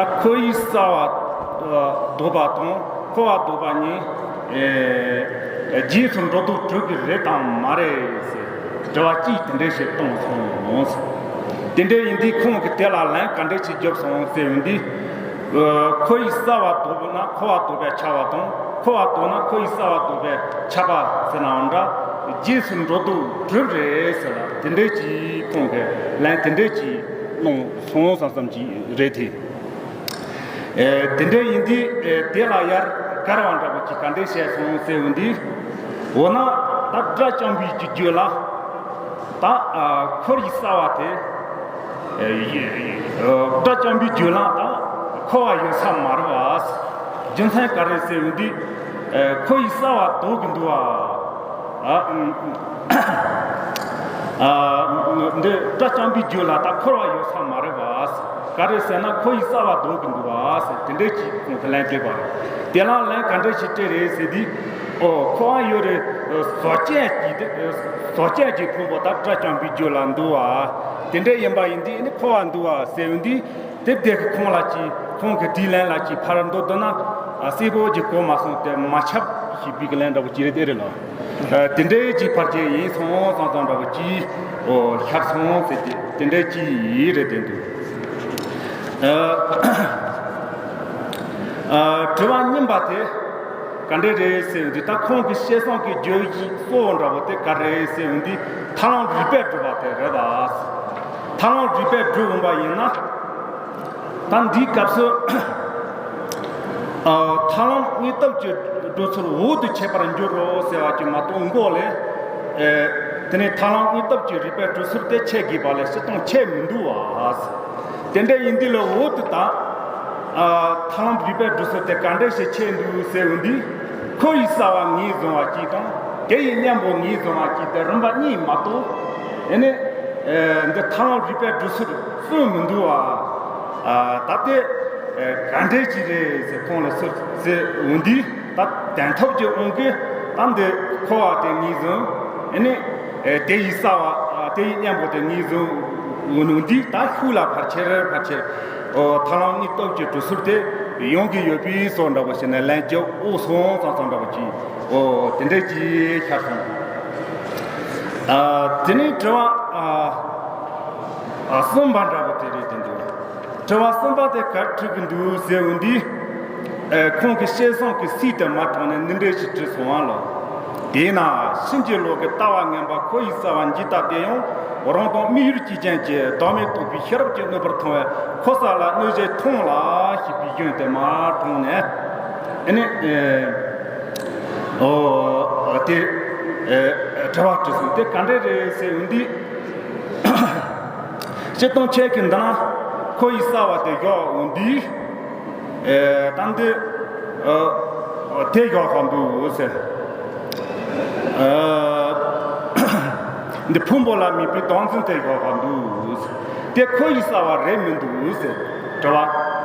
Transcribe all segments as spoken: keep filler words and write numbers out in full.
ད་ཁོ་ཡི་གསལ་བ་ལྡོག་པ་དང་འཁོར་བ་ལྡོག་པ་གཉིས་རྗེས་སུ་འགྲོ་ལྡོག་གྲུབ་ཀྱི་རེད་དམ་མ་རེད་ཟེར་དྲི་བ་གཅིག་དེ་འདྲ་ཞིག་གཏོང་སོང་། དེ་འདྲ་ཡིན་དུས་ཁོང་གིས་དེ་ལ་ལན་ག་འདྲ་ཞིག་བརྒྱབ་སོང་ཟེར་ཡོང་དུས། ཁོ་ཡི་གསལ་བ་ལྡོག་ན་འཁོར་བ་ལྡོག་པས་ཁྱབ་པ་དང་འཁོར་བ་ལྡོག་ན་ཁོ་ཡི་གསལ་བ་ལྡོག་པས་ཁྱབ་པ་ཟེར་ནའང་འདྲ། རྗེས་སུ་འགྲོ་ལྡོག་གྲུབ་རེད་ཟེར་ལ་དེ་འདྲ་ཅིག་ཁོང་གིས་ལན་དེ་འདྲ་ཅིག་གནང་སོང་བསམ་བསམ་ཅིག་རེད་དེ། དེ་འདྲ་ཡིན་དུས་དེ་ལ་ཡར་དགར་བ་འདྲ་པོ་ཅིག་ག་འདྲ་བཤད་སོང་ཟེར་འོང་དུས། འོ་ན་ད་སྒྲ་རྐྱང་པའི་རྒྱུད་ལ། ད་ཨ་འཁོར་བའི་གསལ་བ་དེ། ཨ་ཡི་ཨ་སྒྲ་རྐྱང་པའི་རྒྱུད་ལ་ད་འཁོར་བ་ཡོད་ས་མ་རེད་བ། རྒྱུ་མཚན་ག་རེ་ཟེར་བ་འདི། ཨ་འཁོར་བའི་གསལ་བ་ལྡོག་གི་འདུག་བ། ཨ་ཨ་འདི་སྒྲ་རྐྱང་པའི་རྒྱུད་ལ་ད་འཁོར་བ་ཡོད་ས་མ་རེད་བ། ག་རེ་ཟེར་ན་འཁོར་བའི་གསལ་བ་ལྡོག་གི་འདུག་བ་ཟེར་དེ་འདྲའི་ཅིག་ཁོང་གིས་ལན་སྤྲད་པ་རེད། དེ་ལ་ལན་ག་འདྲ་ཞིག་སྤྲད་རེད་ཟེར་དུས། ཨོ་འཁོར་བ་ཡོད་རེད། ཟོ་དཔྱད་ཀྱི་དེ་ཟོ་དཔྱད་ཀྱི་ཕུང་པོ་ད་སྒྲ་རྐྱང་པའི་རྒྱུད་ལ་འདུག་བ། དེ་འདྲ་ཡིན་པ་ཡིན་དུས་ནི་འཁོར་བ་འདུག་བ་ཟེར་བ་འདི་དེ་དེ་གི་ཁོང་ལ་ཅི་ཁོང་གི་དེའི་ལན་ལ་ཅི་ཕར་འདོད་འདོད་ན་གསལ་པོ་ཅིག་གོ་མ་སོང་སྟེ་མ་ཁྱབ་ཞེས་པའི་གི་ལན་འདྲ་པོ་ཅི་རེད་དེ་རེད་ལ། དེ་འདྲའི་ཅིག་ཕར་ཅིག་ཡིན་སོང་སོང་སོང་འདྲ་པོ་ཅི་ཨོ་ཤར་སོང་ཟེར་ཏེ་དེ་འདྲའི་ཅི་ཡིན་རེད་དེ་འདུག་དྲི་བ་གཉིས་པ་དེ་ག་འདྲ་རེད་ཟེར་བ་འདི་ད་ཁོང་གི་བཤད་སོང་གི་བརྗོད་གཞི་གཙོ་བོ་འདྲ་པོ་དེ་ག་རེད་ཟེར་བ་འདི་ཐར་ལམ་རིགས་པས་བསྒྲུབས་པ་དེ་རེད་ལ། ཐར་ལམ་རིགས་པས་བསྒྲུབས་འོང་པ་ཡིན་ན། ད་འདིའི་སྐབས་སུ། ཨ་ཐར་ལམ་དངོས་སྟོབས་ཀྱི་སྒྲུབ་ཚུལ་འོག་ཏུ་འཆད་པར་འགྱུར་རོ་ཟེར་བ་ཅིག་མ་གཏོགས་མགོ་ལས། ཨེ་དེ་ནས་ཐར་ལམ་དངོས་སྟོབས་ཀྱི་རིགས་པས་སྒྲུབ་ཚུལ་དེ་འཆད་དགོས་པ་ལས་སྤྱིར་བཏང་འཆད་མི་འདུག་བ། དེ་འདྲ་ཡིན་དུས་ལ་འོག་ཏུ་ད། ཨ་ཐར་ལམ་རིགས་པས་སྒྲུབ་ཚུལ་དེ་ག་འདྲ་ཞིག་འཆད་འདུག་ཟེར་བ་འདི། འཁོར་བའི་གསལ་བ་ངོས་བཟུང་བ་གཅིག་དང་དེ་ཡི་གཉེན་པོ་ངོས་བཟུང་བ་གཅིག་དེ་རིམ་པ་གཉིས་མ་གཏོགས། ཨེ་ནས། ཨེ་འདི་ཐར་ལམ་རིགས་པས་སྒྲུབ་ཚུལ་གསུངས་མི་འདུག་བ། ཨ་ད་ལྟའི་ཨེ་ག་འདྲས་ཅིག་རེད་ཟེར་ཁོང་ལ་སུ་ཟེར་འོང་དུས་ད་དན་ཐོབ་ཀྱི་དབང་གིས་ད་འདི་འཁོར་བ་དེ་ངོས་བཟུང་། ཨེ་ནས་ཨེ་དེ་ཡི་གསལ་བ་ཨ་དེ་ཡི་གཉེན་པོ་དེ་ངོས་བཟུང་འོང་དུས་ད་ཤུགས་ལ་ཕལ་ཆེར་ཕལ་ཆེར་ཨོ་ཐར་ལམ་དངོས་སྟོབས་ཀྱི་སྒྲུབ་ཚུལ་དེ་ཡོང་གི་ཡོད་པའི་བཟོ་འདྲ་པོ་ཞིག་ནས་ལན་བརྒྱབ་འོ་སོང་ཙང་ཙང་འདྲ་པོ་ཅིག་ཨོ་དེ་འདྲས་ཅིག་ཤར་སོང་། ཨ་དེ་ནས་དྲི་བ་ཨ་ཨ་གསུམ་པ་འདྲ་པོ་དེ་རེད་དེ་འདུག་དྲི་བ་གསུམ་པ་དེ་ག་རེ་དྲི་གི་འདུག་ཟེར་བ་འདི། ཨེ་ཁོང་གིས་བཤད་སོང་གི་སྲིད་དེ་མ་དྲངས་ནས་འདི་འདྲས་ཞིག་དྲིས་སོང་བ་ལ། དེས་ན་ཕྱིན་ཅི་ལོག་གི་ལྟ་བ་ངན་པ་འཁོར་བའི་གསལ་བ་འཇིག་ལྟ་དེ་ཡང་རང་དང་དམིགས་ཡུལ་གཅིག་ཅན་གྱི་བདག་མེད་རྟོགས་པའི་ཤེས་རབ་ཀྱིས་གནོད་པར་མཐོང་བས་འཁོར་གསལ་ལ་གནོད་བྱེད་མཐོང་ལ་ཞེས་པའི་རྒྱུན་དེ་མ་དྲངས་ནས། ཨེ་ནས་ཨོ་དེ་ཨེ་དྲི་བ་དྲིས་སོང་དེ་ག་འདྲས་རེད་ཟེར་བ་འདི། སྤྱིར་བཏང་ཁྱེད་ཀྱིས་འདི་ན་འཁོར་བའི་གསལ་བ་དེ་བཞག་འོང་དུས། ཨེ་ད་འདི་ཨ་དེ་བཞག་ག་འདུག་ཟེར། ཨ་འདི་ཕུང་པོ་ལ་དམིགས་པའི་བདག་འཛིན་དེ་བཞག་ག་འདུག་ཟེར། དེ་འཁོར་བའི་གསལ་བ་རེད་མི་འདུག་ཟེར་དྲི་བ་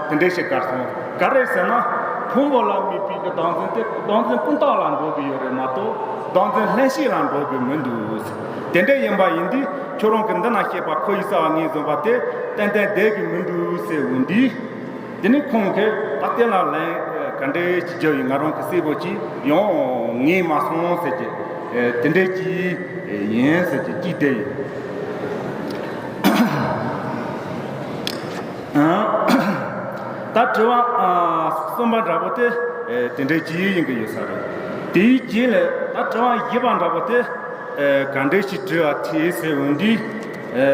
དེ་འདྲས་ཞིག་དགར་སོང་། ག་རེ་ཟེར་ན་ཕུང་པོ་ལ་དམིགས་པའི་གི་བདག་འཛིན་དེ་བདག་འཛིན་ཀུན་བཏགས་ལ་འགྲོ་གི་ཡོད་རེད་མ་གཏོགས་བདག་འཛིན་ལྷན་སྐྱེས་ལ་འགྲོ་གི་མི་འདུག་ཟེར། དེ་འདྲ་ཡིན་པ་ཡིན་དུས་ཁྱོད་རང་གི་འདི་ན་བཤད་པ་འཁོར་བའི་གསལ་བ་ངོས་བཟུང་བ་དེ་ཏན་ཏན་བསྡད་གི་མི་འདུག་ཟེར་འོང་དུས། དེ་ནི་ཁོང་གིས་ད་ལྟའི་ལ་ལན་ག་འདྲའི་ཅིག་བརྒྱབ་ཡིན་ང་རང་གི་གསལ་པོ་ཅིག་ཡང་ངེས་མ་སོང་ཟེར་གྱི་དེ་འདྲའི་ཅིག་ཡིན་ཟེར་གྱི་ཅིག་བལྟས་ཡིན། ད་དྲི་བ་གསུམ་པ་འདྲ་པོ་དེ་དེ་འདྲའི་ཅིག་ཡིན་གི་ཡོད་ས་རེད། དེའི་རྗེས་ལ་ད་དྲི་བ་བཞི་པ་འདྲ་པོ་དེ། ཨེ་ག་འདྲས་ཞིག་དྲི་བ་དྲིས་ཟེར་འོང་དུས། ཨེ་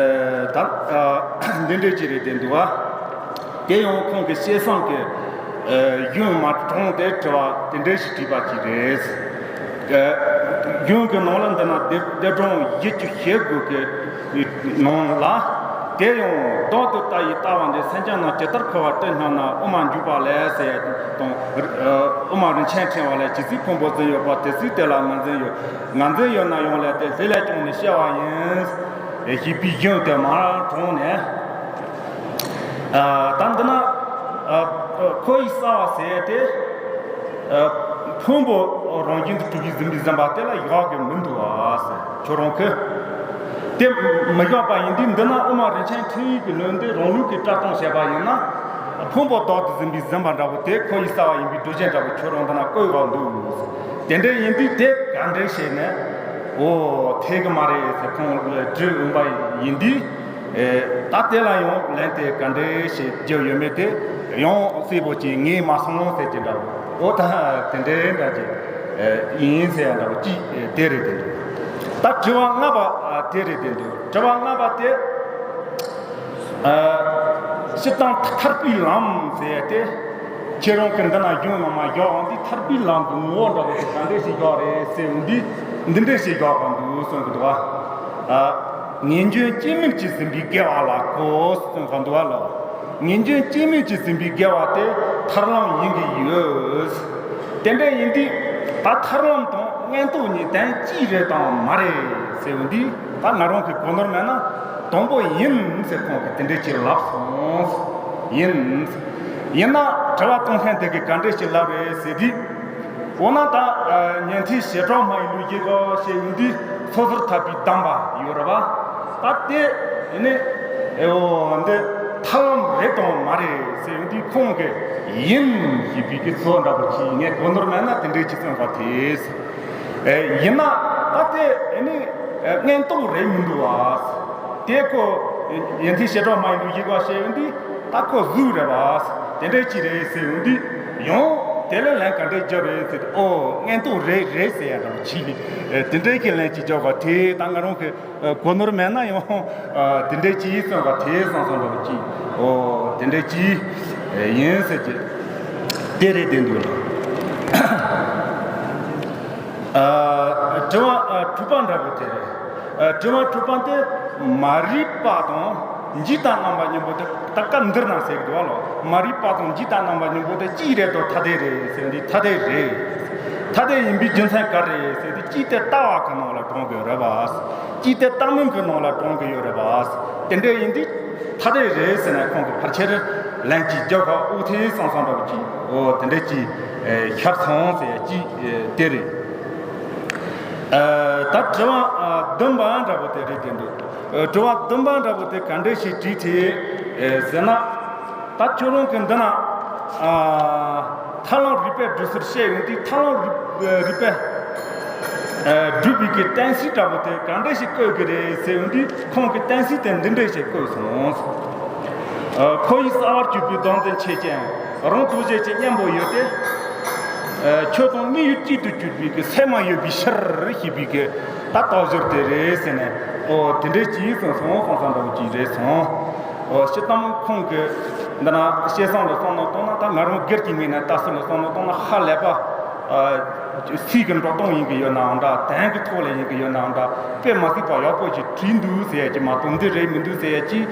ད་ཨ་འདི་འདྲས་ཅིག་རེད་དེ་འདུག་བ། དེ་ཡང་ཁོང་གི་བཤད་སོང་གི་ཨེ་རྒྱུན་མ་དྲངས་ཏེ་དྲི་བ་དེ་འདྲས་ཞིག་དྲིས་པ་ཅིག་རེད། ཨེ་རྒྱུན་གྱི་ནང་ལ་འདི་ན་སྡེ་སྡེབ་སྦྱོར་ཡིད་ཀྱི་ཤེས་དགོས་ཀྱི་ནང་ལ། དེ་ཡང་བདག་ཏུ་ལྟ་བའི་ལྟ་བ་འདི་སེམས་ཅན་རྣམས་ཇི་ལྟར་འཁོར་བར་སྤྲད་སྙམ་ན་དབུ་མ་འཇུག་པ་ལས་ཟེར་དང་། དབུ་མ་རིན་ཆེན་ཕྲེང་བ་ལས་ཇི་སྲིད་ཕུང་པོ་འཛིན་ཡོད་པ་དེ་སྲིད་དེ་ལ་ངར་འཛིན་ཡོད། ངར་འཛིན་ཡོད་ན་ཡང་ལས་དེ་ལས་ལས་ཀྱང་ནི་སྐྱེ་བ་ཡིན། ཞེས་པའི་རྒྱུན་དེ་མར་དྲངས་ནས། ད་འདི་ན་འཁོར་བའི་གསལ་བ་ཟེར་ཏེ། ཕུང་པོ་རང་བཞིན་དུ་གྲུབ་པའི་འཛིན་པའི་འཛིན་པ་དེ་ལ་བཞག་གི་མི་འདུག་ཨ་ཟེར་ཁྱོད་རང་གིས། དེ་མི་བཞག་པ་ཡིན་དུས་འདི་ན་དབུ་མ་རིན་ཆེན་ཕྲེང་བའི་གི་ལུང་འདི་རང་ལུགས་ཀྱི་བཀྲལ་གཏོང་བྱས་པ་ཡིན་ན། ཕུང་པོ་བདག་ཏུ་འཛིན་པའི་འཛིན་པ་འདྲ་པོ་དེ་ཁོ་ཡི་རྩ་བ་ཡིན་པའི་སྒྲུབ་བྱེད་འདྲ་པོ་ཁྱོད་རང་འདི་ན་བཀོད་པ་འདུག། དེ་འདྲ་ཡིན་དུས་དེ་ག་འདྲ་བྱས་ནས་འོ་འཐད་གི་མ་རེད་ཟེར་ཁོང་ལ་དྲི་འོང་པ་ཡིན་དུས། ཨེ། ད་དེ་ལ་ཡང་ལན་དེ་ག་འདྲ་ཞིག་བརྒྱབ་ཡོད་མེད་དེ་ཡང་གསལ་པོ་ཅིག་ངས་མ་སོང་ཟེར་གྱི་འདྲ་བོ། འོ་ད་དེ་འདྲའི་འདྲ་ཅིག་ཨེ་ཡིན་ཟེར་ཡ་འདྲ་བོ་ཅིག་ཨེ་དེ་རེད་དེ་འདུག། ད་དྲི་བ་ལྔ་པ་ཨ་དེ་རེད་དེ་འདུག། དྲི་བ་ལྔ་པ་དེ་ཨ་སྤྱིར་བཏང་ཐར་པའི་ལམ་ཟེར་ཡ་དེ་ཁྱེད་རང་གི་འདི་ན་གཞུང་ནང་མ་བཞག་འོང་དུས་ཐར་པའི་ལམ་གྱི་ངོ་བོ་འདྲ་བོ་དེ་ག་འདྲ་ཞིག་བཞག་རེད་ཟེར་འོང་དུས་འདི་འདྲ་ཞིག་བཞག་པ་འདུག་གསུང་གི་འདུག་ཨ། ངེས་འབྱུང་སྐྱེ་མེད་ཀྱིས་ཟིན་པའི་དགེ་བ་ལ་གོ་གསུངས་པ་འདུག་བ་ལ། ངེས་འབྱུང་སྐྱེ་མེད་ཀྱིས་ཟིན་པའི་དགེ་བ་དེ་ཐར་ལམ་ཡིན་གྱི་ཡོད། དེ་འདྲ་ཡིན་དུས་ད་ཐར་ལམ་དང་མངོན་རྟོགས་གཉིས་དོན་གཅིག་རེད་དང་མ་རེད་ཟེར་བ་འདི་ད་ང་རང་གི་གོ་ནོར་མེད་ན་དང་པོ་ཡིན་ཟེར་ཁོང་གིས་དེ་འདྲ་ཅིག་ལབ་སོང་། ཡིན། ཡིན་ན་དྲི་བ་གཏོང་མཁན་དེ་གིས་ག་འདྲ་ཞིག་ལབ་རེད་ཟེར་དུས། འོ་ན་ད་ཉན་ཐོས་བྱེ་བྲག་སྨྲ་བའི་ལུགས་ཀྱི་གོ་ཞེས་ཡིན་དུས་སོ་སོར་ཐར་པའི་གདམས་པ་ཡོད་རེད་བ། ད་དེ་ནི་འོ་འདི་ཐར་ལམ་རེད་དང་མ་རེད་ཟེར་ཡིན་དུས་ཁོང་གིས་ཡིན་ཞེས་པའི་གི་ཚོད་འདྲ་པོ་ཅིག་ངས་གོ་ནོར་མེད་ན་དེ་འདྲའི་ཅིག་གསུངས་པ་དེས། ཡིན་ན་ད་དེ་ནི་མངོན་རྟོགས་རེད་མི་འདུག་བ། དེ་ཁོ་ཉན་ཐོས་བྱེ་བྲག་སྨྲ་བའི་ལུགས་ཀྱི་གོ་ཞེས་ཡིན་དུས། ད་ཁོ་གཟུགས་རེད་བ། དེ་འདྲའི་ཅི་རེད་ཟེར་ཡོང་དུས་ཡང་དེ་ལ་ལན་ག་འདྲའི་རྒྱབ་རེད་ཟེར་དུས། ཨོ་མངོན་རྟོགས་རེད་རེད་ཟེར་ཡ་འདྲ་བོ་ཅིག་ལས་དེ་འདྲའི་གི་ལན་ཅིག་རྒྱབ་པ་དེ་ད་ང་རང་གི་གོ་ནོར་མེད་ན་ཡང་དེ་འདྲའི་ཅི་གསུངས་པ་དེ་བསམ་བསམ་འདྲ་བོ་ཅིག། ཨོ་དེ་འདྲའི་ཅི་ཡིན་ཟེར་གྱི་དེ་རེད་བསྡད་འདུག་ལ། དྲི་བ་དྲུག་པ་འདྲ་བོ་དེ་རེད། དྲི་བ་དྲུག་པ་དེ་མ་རིག་པ་དང་འཇིག་ལྟ་རྣམ་པ་གཉིས་པོ་དེ་ད་སྐབས་འདིར་ན་ཟེར་གི་འདུག་བ་ལོ། མ་རིག་པ་དང་འཇིག་ལྟ་རྣམ་པ་གཉིས་པོ་དེ་གཅིག་རེད་དོ་ཐ་དད་རེད་ཟེར་འདི་ཐ་དད་རེད། ཐ་དད་ཡིན་པའི་རྒྱུ་མཚན་ག་རེ་ཟེར་དུས་གཅིག་དེ་ལྟ་བ་གི་ནང་ལ་གྲངས་ཀྱི་རེད་བ། གཅིག་དེ་ལྟ་མིན་གྱི་ནང་ལ་གྲངས་ཀྱི་ཡོད་རེད་བ། དེ་འདྲ་ཡིན་དུས་ཐ་དད་རེད་ཟེར་ན་ཁོང་གིས་ཕལ་ཆེར་ལན་གཅིག་རྒྱབ་ཁ་དབུགས་ཐིག་སང་སང་འདྲ་བོ་གཅིག་འོ་དེ་འདྲ་གཅིག་ཤར་སོང་ཟེར་ཡ་གཅིག་དེ་རེད། ད་དྲི་བ་བདུན་པ་འདྲ་པོ་དེ་རེད་དེ་འདུག། དྲི་བ་བདུན་པ་འདྲ་པོ་དེ་ག་འདྲ་ཞིག་དྲིས་ཏེ་ཟེར་ན། ད་ཁྱོད་རང་གི་འདི་ན་ཐར་ལམ་རིགས་པས་སྒྲུབ་ཟེར་བཤད་ཡོང་དུས་ཐར་ལམ་རིགས་རིགས་པས་སྒྲུབ་པའི་གི་གཏན་ཚིགས་འདྲ་པོ་དེ་ག་འདྲ་ཞིག་བཀོད་གི་རེད་ཟེར་ཡོང་དུས་ཁོང་གི་གཏན་ཚིགས་དེ་འདི་འདྲ་ཞིག་བཀོད་སོང་། ཁོ་ཡི་གསལ་བར་གྱུར་པའི་སྡོམ་དང་ཆོས་ཅན། རང་རྟོགས་བྱེད་ཀྱི་གཉེན་པོ་ཡོད་དེ། ཆོས་དང་དམིགས་ཡུལ་གཅིག་ཏུ་གྱུར་པའི་གི་སེམས་མ་ཡོད་པའི་ཕྱིར་ཞེས་པའི་གི་ད་རྟགས་སྦྱོར་དེ་རེད་ཟེར་ནས། ཨོ་དེ་འདྲའི་ཅིག་གསུངས་སོང་། གསུངས་སོང་འདྲ་བོ་ཅིག་རེད་སོང་། ཨོ་སྤྱིར་བཏང་ཁོང་གི་འདི་ན་བཤད་སྟངས་ལ་བསམ་བློ་བཏང་ན། ད་ང་རང་སྒེར་གྱི་ངོས་ནས་ལྟ་ཚུལ་ལ་བསམ་བློ་བཏང་ན་ཧ་ལས་པ། ཚིག་གི་འགྲོ་སྟངས་ཡིན་གི་ཡོད་ནའང་འདྲ། དོན་གི་ཐོག་ལ་ཡིན་གི་ཡོད་ནའང་འདྲ། དཔེ་མ་སྲིད་པ་ཡག་པོ་ཅིག་བྲིས་འདུག་ཟེར་ཡ་ཅིག་མ་གཏོགས་འདི་རེད་མི་འདུག་ཟེར་ཡ་ཅིག་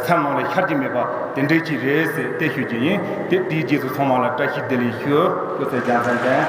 སེམས་ནང་ལ་ཤར་གྱི་མེད་པ་དེ་འདྲའི་ཅིག་རེད་ཟེར་དེ་ཞུ་རྒྱུ་ཡིན། དེ་དེའི་རྗེས་སུ་ཚང་མ་ལ་བཀྲ་ཤིས་བདེ་ལེགས་ཞུ། སྐུ་ཚེ་རྒྱ་མཚན་ཅན།